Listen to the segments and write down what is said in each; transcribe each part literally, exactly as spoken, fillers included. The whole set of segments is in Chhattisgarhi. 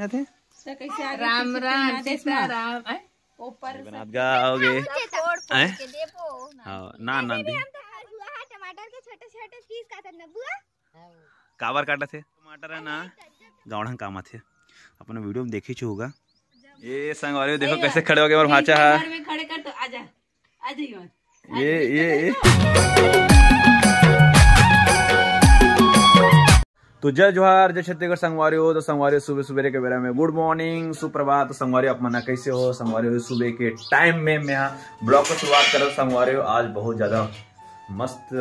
राम राम सीताराम। ऊपर बनात गा आओगे। हैं? हाँ, ना ना दी। हम तो हर हुआ है टमाटर के छोटे छोटे पीस काटत ना बुआ। काबर काटत हे टमाटर है ना? गाँव ढंग काम आथे। अपना वीडियो में देखे चु होगा। ये संगवारी देखो कैसे खड़े हो गए और भाचा है। घर में खड़े कर तो आजा। आ जाइए। ये ये ये। तो जय जोहार, जय छत्तीसगढ़ संगवारी हो। तो संगवारी सुबह सुबेरे के बेरा में गुड मॉर्निंग, सुप्रभात। तो संगवारी आप मना कैसे हो? संगवारी हो सुबह के टाइम में मैं ब्लॉग को शुरुआत कर संगवारी हो। आज बहुत ज्यादा मस्त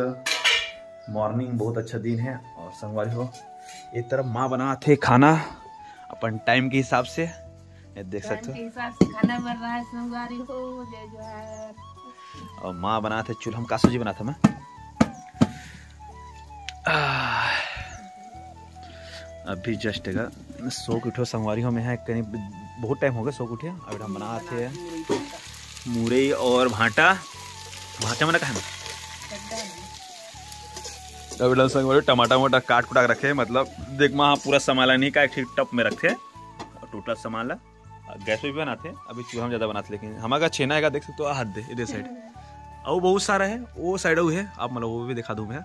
मॉर्निंग, बहुत अच्छा दिन है। और संगवारी हो एक तरफ माँ बनात हे खाना अपन टाइम के हिसाब से, ये देख सकते हो। के हिसाब से खाना बन रहा है संगवारी हो। जय जोहार। और माँ बनात हे चूल्हा में का सब्जी बनात हे माँ? आह, अभी जस्ट का सो के उठो संगवारी हो, मैं यहाँ कहीं बहुत टाइम हो गया सो के उठे। अब हम बनात हे मुरई और भांटा। भांटा मना कहा ना? अब संगवारी टमाटर वमाटर काट कुटा के रखे, मतलब देख माँ पूरा समाला नहीं का एक ठीक टप में रखे और टोटल समाला। गैस पे भी बनाते हैं, अभी चूल्हा में ज्यादा बनाते, लेकिन हमारा छेना है देख सकते हो हाथ दे इधर साइड। और बहुत सारा है वो साइड है, आप मतलब वो भी दिखा दूँ मैं।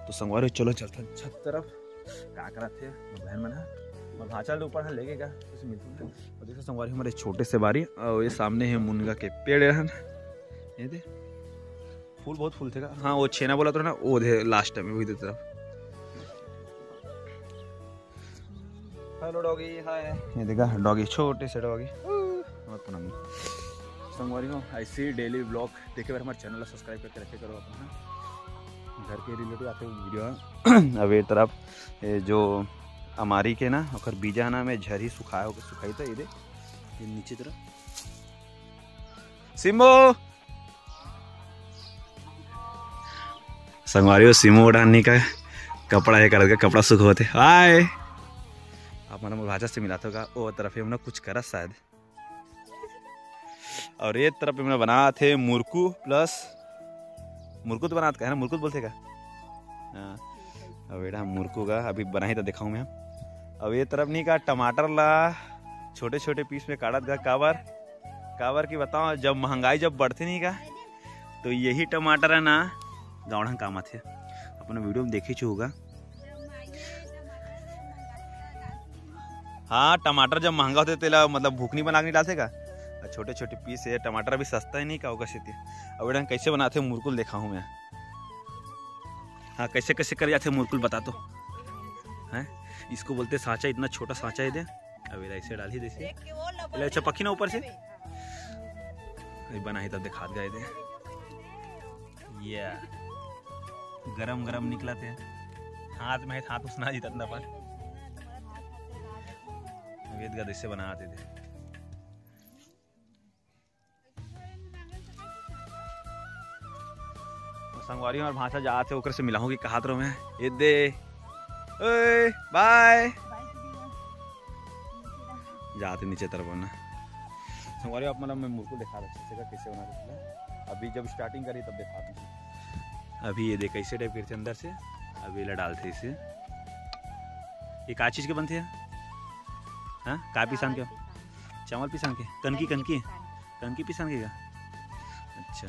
तो संगवारी चलो चलते हैं छत तरफ। का करत हे बहन मन ह? मैं भांचा ले ऊपर ह लेके गा, उसे मिलते हैं। और देखो संगवारी हमारे छोटे से बारी और ये सामने है मुनगा के पेड़ रहन। ये दे फूल बहुत फूल थे का। हाँ वो छेना बोला तो ना, वो दे लास्ट में वही दे तरफ। हेलो डॉगी, हाय। ये देखा डॉगी, छोटे से डॉगी। और प्रणाम। संगवारी हो ऐसे डेली ब्लॉग देखे बर हमारे चैनल ला सब्सक्राइब करके रखे करो अपना। घर के रिलेटिव आते हुए वीडियो। अब ये तरफ ये जो अमारी के ना ओकर बीजा ना में झरी सुखाए होके सुखाई था। ये दे ये नीचे तरफ सिम्बो संगवारी हो सिमो ओढ़ानी का कपड़ा है करत का कपड़ा सुख होते। हाय आप मन भाषा से मिलात होगा ओ तरफ हमने कुछ करत शायद। और ये तरफ हमने बनात हे मुरकू प्लस मुरकू तो बनात का है ना, मुरकू तो बोलते का। हाँ अब बेटा मुरकू का अभी बनाई तो दिखाऊँ मैं। अब ये तरफ नहीं का टमाटर ला छोटे छोटे पीस में काटत गा काबर काबर की बताओ जब महंगाई जब बढ़ते नहीं का तो यही टमाटर है ना गाँव ढंग काम आथे। अपना वीडियो में देखे चु होगा। हाँ टमाटर जब महंगा होते तेला मतलब भूखनी बना के नहीं डालते का। छोटे छोटे पीस है टमाटर अभी सस्ता ही नहीं का होगा सेती। अब बेटा कैसे बनाते मुरकुल देखा हूँ मैं। हाँ कैसे कैसे कर जाते मुरकुल बता तो। हैं इसको बोलते सांचा, इतना छोटा सांचा है दे। अब एला ऐसे डाल ही देसी। देख के वो लबर ले, अच्छा, पक्की ना ऊपर से? अभी बनाही तब दिखात गए थे। ये गरम गरम निकला थे। हाथ में है, हाथ उसना जीता इतना पर। वेद का देसे बनाते थे। संगवारी और भाषा जात है, ओकर से मिलाहूँ कि कहात रहो मैं। ये दे। ओए, बाय। जाते नीचे तरफ ना। संगवारी आप मतलब मैं मुरकुल दिखा रहा हूँ, कैसे बना सकते हैं। अभी जब स्टार्टिंग करी तब दिखा दूँ। अभी ये देख कैसे टाइप करते अंदर से। अभी ला डालते इसे। ये का चीज के बनते हैं? हाँ, का पिसान के? चावल पिसान के? कनकी, कनकी? कनकी पिसान के का? अच्छा।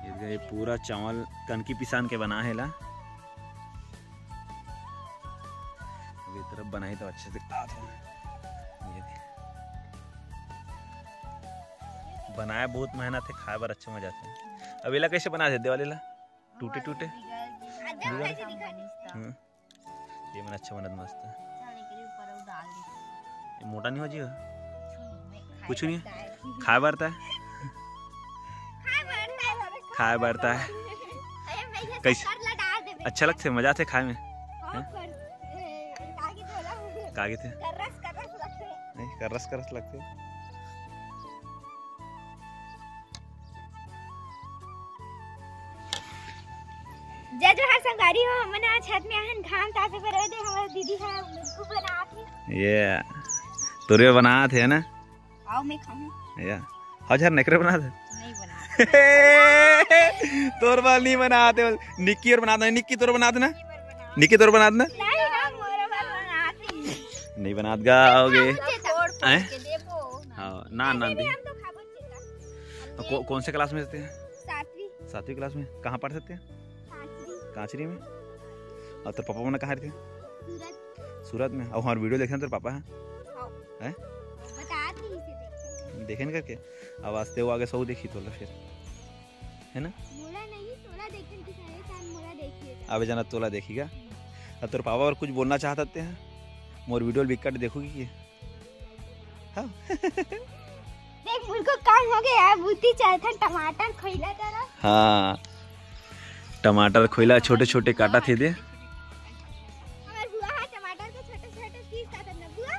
ये देखा, ये पूरा चावल कनकी पिसान के बना है ला। ये तरफ बनाई तो अच्छे से आ था। ये दे। बनाए बहुत मेहनत है, खाए बर अच्छा मजा आता है। अब एला कैसे बना दे देवाली ला? टूटे टूटे। हम्म। ये मन अच्छा बनत मस्त। ये मोटा नहीं हो जी। कुछ नहीं है। खाए बरता है। खाए बरता है। कैसे? अच्छा लगते, मजा आते खाए में। हैं? कागे थे? नहीं, करस करस लगते। जय जोहार संगवारी हो, हमन आज छत में आहन घाम तापे बर दे, हमर दीदी ह मुरकू बनात हे। ये तोरे बनात हे ना? आओ मैं खाऊं। या। हजार नखरे बनात हे। नहीं बनात। तोर बाल नहीं बनात हे, निक्की और बनात हे, निक्की तोर बनात हे ना? निक्की तोर बनात हे ना? नहीं, हम मोर बाल नहीं बनात गा, आओगे। हैं? हाँ, ना, ना दी। हम तो खाबो चेता। को-, कौन से क्लास में रहते हैं? सातवीं। सातवीं क्लास में। कहाँ पढ़ते हैं? कांचरी। कांचरी में। और तोर पापा मन कहाँ रहते हैं? सूरत। सूरत में। और हमारे वीडियो देखे ना तोर पापा है? हाँ। हैं? बता दी इसे देखे। देखे ना करके। अब आस्ते वो आगे सौ देखी तोला फिर, है ना? मोला नहीं, तोला देखे कि सारे साल मोला देखिए। अबे जाना तोला देखी गा। अब तोर पापा और कुछ बोलना चाहत हैं? मोर वीडियो बिकट देखोगी कि? हाँ। देख, मुझको काम हो गया यार, बुद्धि चाहे था टमाटर खोइला तरफ। हाँ, टमाटर खोइला छोटे छोटे काटा थे दे। हमार बुआ हा टमाटर के छोटे छोटे पीस काटत ना बुआ।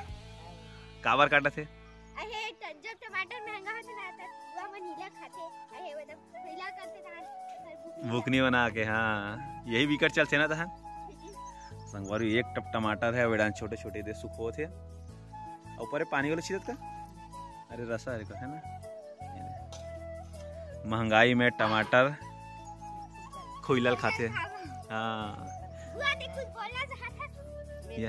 काबर काटा थे? अहे, ट-, जब टमाटर महंगा होथे ना, त बुआ मन नीला खाथे। अहे, मतलब, खोइला करथे, तहां बुकनी बुकनी बना के, हाँ, यही बिकट चलथे ना, तहां। संगवारी, एक टप टमाटर है, वेड़ा छोटे छोटे दे सुखो थे, ऊपर पानी वाला छिड़क का, अरे, रसा है, है ना, महंगाई में टमाटर खोइला ल खाथे। हाँ। बुआ, ते कुछ बोलना चाहत हस? ये,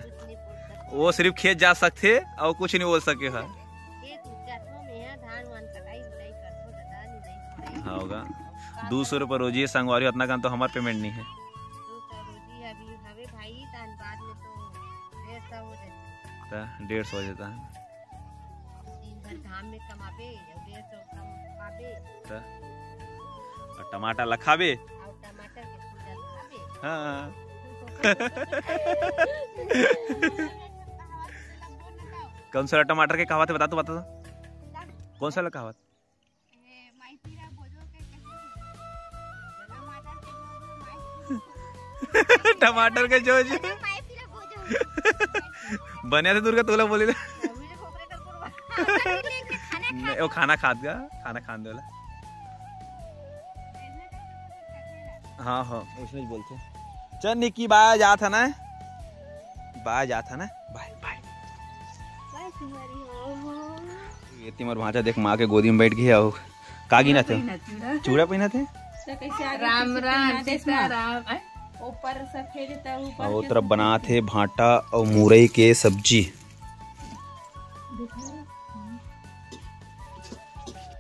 वो सिर्फ खेत जा सकथे और कुछ नहीं बोल सके हा। खेत उच्चत हो, मेहा धान वान कटाई बुटाई करबो दादा, निंदाई सुंदाई। हाँ होगा। दो सौ रुपये रोजी है संगवारी, उतना कन तो हमार पेमेंट नहीं है। दो सौ रोजी अभी हवे भाई, तान बाद में तो डेढ़ सौ हो जाता। तो डेढ़ सौ हो जाता है। दिन भर घाम में कमाबे, डेढ़ सौ कमाबे। त? और टमाटर ला खाबे। और टमाटर के पूजा ला खाबे। हाँ। कौन सा टमाटर के कहावत है, बता तो, बता तो। कौन सा ला कहावत? ए, माई पीरा बोजो के कैसे? टमाटर के बोजो, माई टमाटर के जो जो। माई पीरा बोजो। बनिया से दूर का तोला बोले ना। मुझे खोपरे का कुरबा। नहीं, वो खाना खात गा, खाना खान देला। हाँ, हाँ, उसने बोलते। चल निक्की, बाय जात है ना, बाय जात है ना, बाय, बाय। बाय तुम्हारी माँ। ये तिमर भांचा देख, माँ के गोदी में बैठ गया हो। का गिना थे? चूड़ा पहिना थे? तो कैसे आगे राम पीछे राम, करना सीता देखना। राम, आय? ऊपर सफेद त ऊपर और के तरफ सफेद। बनात हे भांटा और मुरई के सब्जी।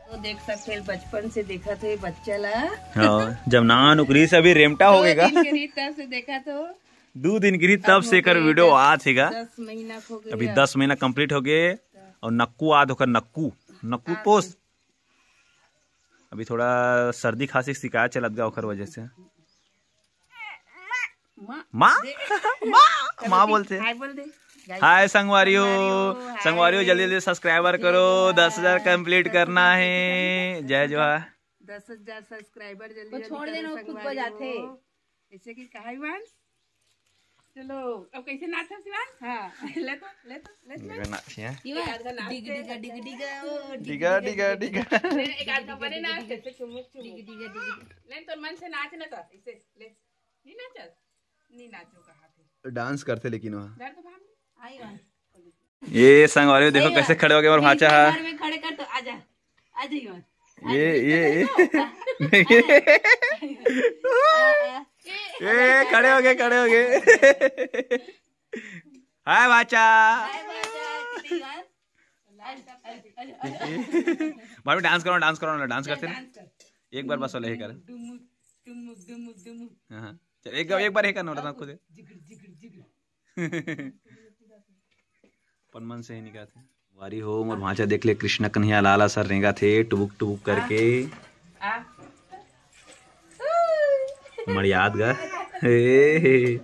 तो देख सकते हैं, बचपन से देखा थे बच्चा ला। हाँ, जब नान उकरी से अभी रेमटा हो दो गएगा। दिन के रही तब से देखा तो। दो दिन के रही तब तब से हो कर गए वीडियो दस, आ थेगा। दस महीना हो गए अभी अब। दस महीना कंप्लीट हो गए। और नक्कू आद होकर नक्कू, नक्कू आद पोस। अभी थोड़ा सर्दी खांसी शिकायत चलत गा ओकर वजह से। माँ। माँ? दे। माँ? चलो माँ ठीक, बोलते। हाय बोल दे। हाय संगवारी हो। संगवारी हो, संगवारी हो, हाय। जल्दी जल्दी सब्सक्राइबर जय करो, जोहार। दस हजार कंप्लीट करना है। जय जोहार। दस हजार सब्सक्राइबर जल्दी वो जल्दी छोड़ करो देना, वो खुद को संगवारी जाते। हो। ऐसे कि कहा हिवांश? चलो, अब कैसे नाच है शिवांश? हाँ, ले तो, ले तो, ले तो। देखो नाच है। एक आध गाना डिग, डिगा, डिग, डिगा, ओ, डिग, डिगा, डिगा, डिगा, डिगा। ले, एक आध गाना बने नाच, ऐसे चुमुक, चुमुक। डिग, डिगा, डिग, डिग। ले, तो मन से नाच ना तो, ऐसे, ले। नहीं नाचस? नहीं नाचो कहा थे। डांस करते लेकिन वहाँ। डर तो भाग। आई बात। ये संगवारी देखो कैसे खड़े हो गए और भांचा है। घर में खड़े कर तो आजा, आजा ये। ये, ये, ये। आ, आ। ये खड़े हो गए, खड़े हो गए। हाय भांचा। हाय भांचा, कितनी बार? आजा, आजा, आजा, आजा। भाभी डांस करो, डांस करो ना, डांस करते ना। डांस कर। एक बार बस वाला ही कर। डुमुक, डुमुक, डुमुक, डुमुक। हाँ, हाँ। चल, एक, एक बार ही करना होता था खुद। जिगर, जिगर, जिगर। अपन मन से ही निकालते हैं। वारी हो, मोर भांचा देख ले, कृष्णा कन्हैया लाला सर रेंगा थे, टुबुक टुबुक करके। आ। मड़ियात गा। हे, हे।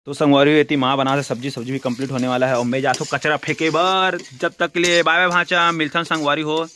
तो संगवारी हो, एती माँ बना से सब्जी, सब्जी भी कंप्लीट होने वाला है और मैं जाथो कचरा फेंके बर। जब तक के लिए बाय बाय भांचा, मिलथन संगवारी हो।